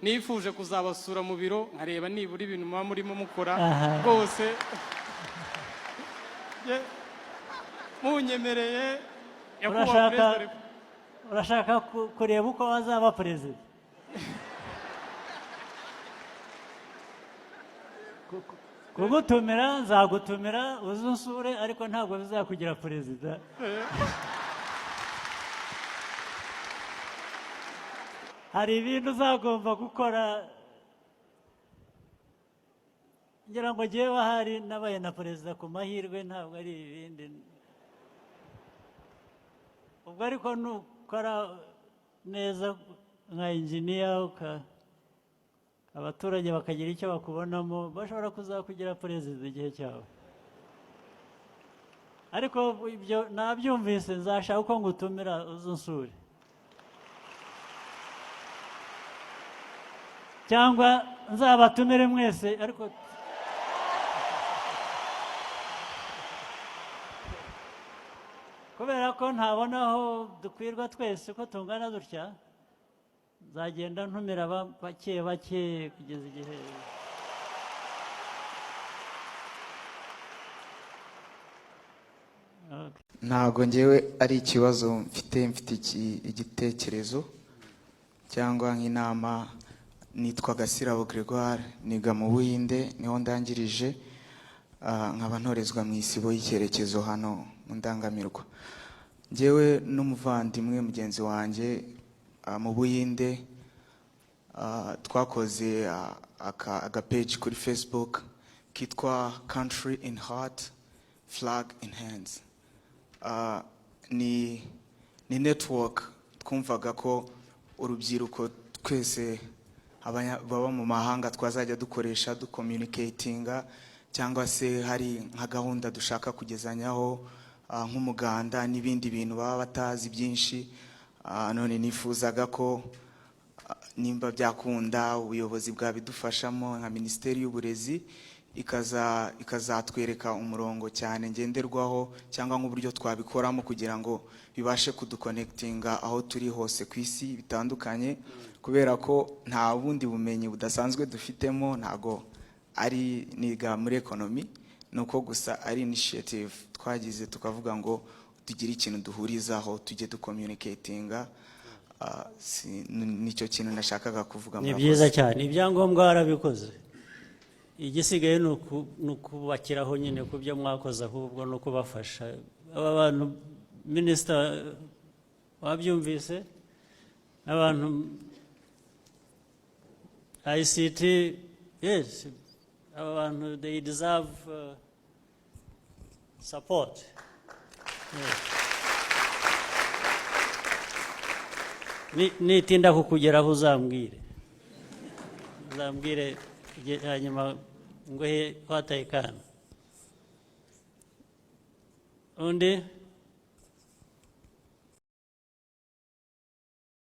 Nifuje kuzabasura mu biro, nkareba nibura ibintu muba murimo mukora. Rwose munyemereye, nyakubahwa Urashaka Perezida wa Repubulika. Urashaka kureba uko wazaba perezida? Kugutumira nzagutumira uze unsure, ariko ntabwo bizakugira perezida. Hari ibintu uzagomba gukora. Ngira ngo njyewe ahari nabaye na perezida ku mahirwe, ntabwo ari ibindi. Ubwo ariko nukora neza nka injiniya, abaturage bakagira icyo bakubonamo, bashobora kuzakugira perezida igihe cyawe. Ariko ibyo nabyumvise, nzashaka uko ngutumira uze unsure, cyangwa nzabatumire mwese. Ariko kubera ko ntabona aho dukwirwa twese ko tungana dutya, nzagenda ntumira bake bake kugeza igihe. Okay. Ntabwo ngewe ari ikibazo mfite, mfite igitekerezo cyangwa nk'inama. Nitwa Gasirabo Gregoire, niga mu Buhinde, niho ndangirije. Nkaba ntorezwa mu Isibo y'Icyerekezo hano mu Ndangamirwa. Ngewe n'umuvandimwe mugenzi wanjye mu Buhinde twakoze agapeji kuri Facebook kitwa Country in Heart, Flag in Hands. Ni network twumvaga ko urubyiruko twese baba mu mahanga twazajya dukoresha ducommunicatinga, cyangwa se hari nka gahunda dushaka kugezanyaho, nk'umuganda n'ibindi bintu baba batazi byinshi. None nifuzaga ko nimba byakunda ubuyobozi bwabidufashamo, nka Minisiteri y'Uburezi ikazatwereka umurongo cyane ngenderwaho, cyangwa nk'uburyo twabikoramo kugira ngo bibashe kuduconnectinga aho turi hose ku isi bitandukanye, kubera ko nta bundi bumenyi budasanzwe dufitemo. Ntago ari niga muri economy, ni uko gusa ari initiative twagize, tukavuga ngo tugire ikintu duhurizaho, tujye ducommunicatinga. Nicyo kintu nashakaga kuvuga. Ni Murakoze. byiza cyane. Ibyangombwa warabikoze, igisigaye ni ukubakiraho nyine ku byo mwakoze, ahubwo no kubafasha aba bantu. Minisita, wabyumvise, abantu ICT, yes, aba bantu they deserve support, yes. Nitinda kukugeraho uzambwire, hanyuma nguhe what I can. Undi?